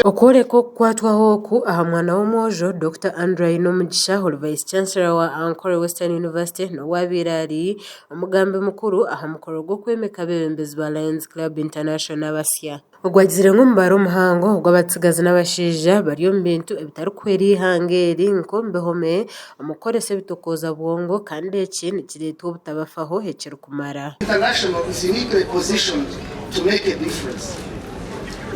Okworeka okukwatwaho oku aha mwana w'omwojo, Dokita Andrew Ainomugisha ori Vice Chancellor wa Ankole Western University n'ou abaire ari omugambi mukuru aha mukoro gw'okwemeka abeebembezi ba Lions Club International abasya. Ogu agizire ngu omubaro muhango ogw'abatsigazi n'abashaija bari omu bintu ebitarikuhwera eihanga eri nk'omu bihome, omu kukoresa ebitokooza bwongo kandi eki nikireetwa obutabafaho ekirikumara. International is uniquely positioned to make a difference.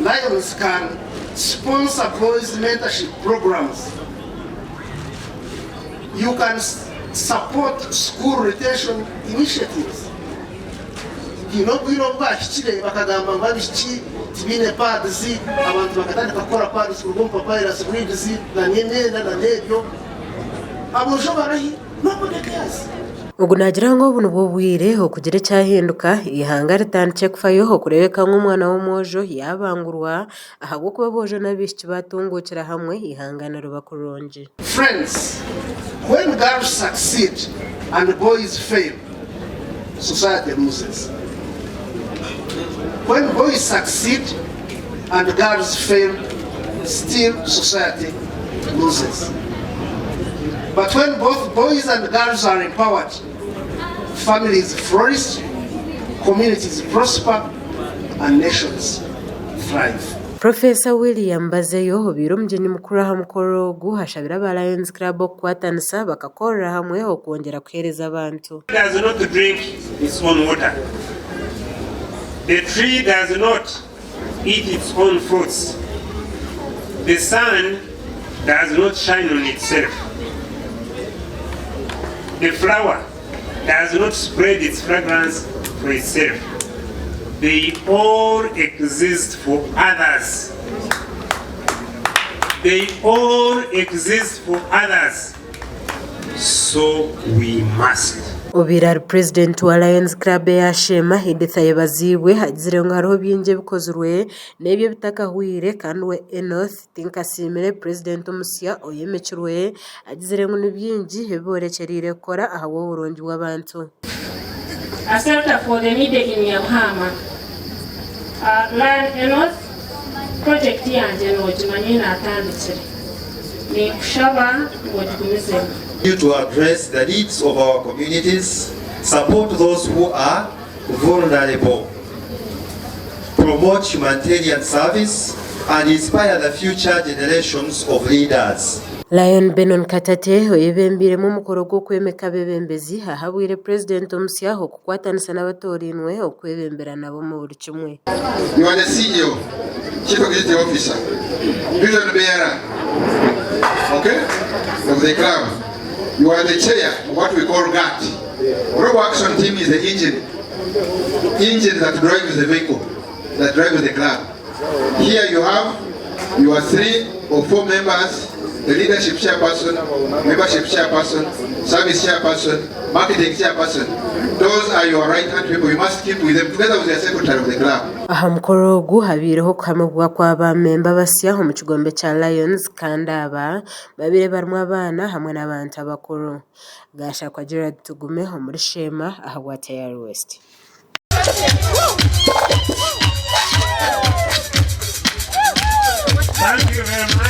Lions can sponsor boys mentorship programs, you can support school retention initiatives. Haine obwire obu baahikire bakagamba ngu abaishiki tibaine pads, abantu bakatandika kukora pads kuruga omu papyrus reeds na n'emyenda na n'ebyo. Aboojo barahi? Nobody cares. Ogu naagira ngu obu nibwo bwire okugira ekyahinduka, eihanga ritandikye kufayo okureebeka ngu omwana w'omwojo yaabangurwa ahabw'okuba aboojo n'abaishiki baatunguukira hamwe eihanga niriba kurungi. Friends, when girls succeed and boys fail, society loses. When boys succeed and girls fail, still society loses. But when both boys and girls are empowered, families flourish, communities prosper, and nations thrive. Professor William Bazeyo obaire omugyenyi mukuru aha mukoro ogu ashabire aba Lions Club okukwatanisa bakakorera hamwe okwongyera kuheereza abantu. Does not drink its own water, the tree does not eat its own fruits, the sun does not shine on itself, the flower does not spread its fragrance for itself, they all exist for others, they all exist for others. So we must. Obaire ari purezidenti wa Lions Club eya Sheema, Edith Ayebaziibwe agizire ngu hariho bingi ebikozirwe n'ebyo ebitakahwire kandi we Enoth Tinkasiimire purezidenti omusya oyemekirwe agizire ngu ni bingi ebi boorekyereire kukora ahabw'oburungi bw'abantu. A shelter for the needy in Nyaruhama. Lion Enoth, project yangye noogimanya ei naatandikire. Ninkushaba ngu ogigumizemu. You to address the needs of our communities, support those who are vulnerable, promote humanitarian service and inspire the future generations of leaders. Lion Benon Katate oyebembeiremu omukoro gw'okwemeka abeebembezi ahabwire Purezidenti omusya okukwatanisa n'abatoorainwe okwebembera nabo omu buri kimwe. You are the CEO, Chief Executive Officer, Vision Bearer, okay, of the club. You are the chair of what we call GAT. Global Action Team is the engine, engine that drives the vehicle, that drives the club. Here you have your 3 or 4 members, the leadership chairperson, membership chairperson, service chairperson, marketing chairperson. Those are your right hand people. You must keep with them together with the secretary of the club. Aha mukoro ogu habaireho okuhamibwa kwa baamemba abasya omu kigombe kya Lions kandi aba babaire barimu abaana hamwe n'abantu abakuru. Gashakwa Gerald Tugume omuri Sheema ahabwa Tayari West. Thank you very much.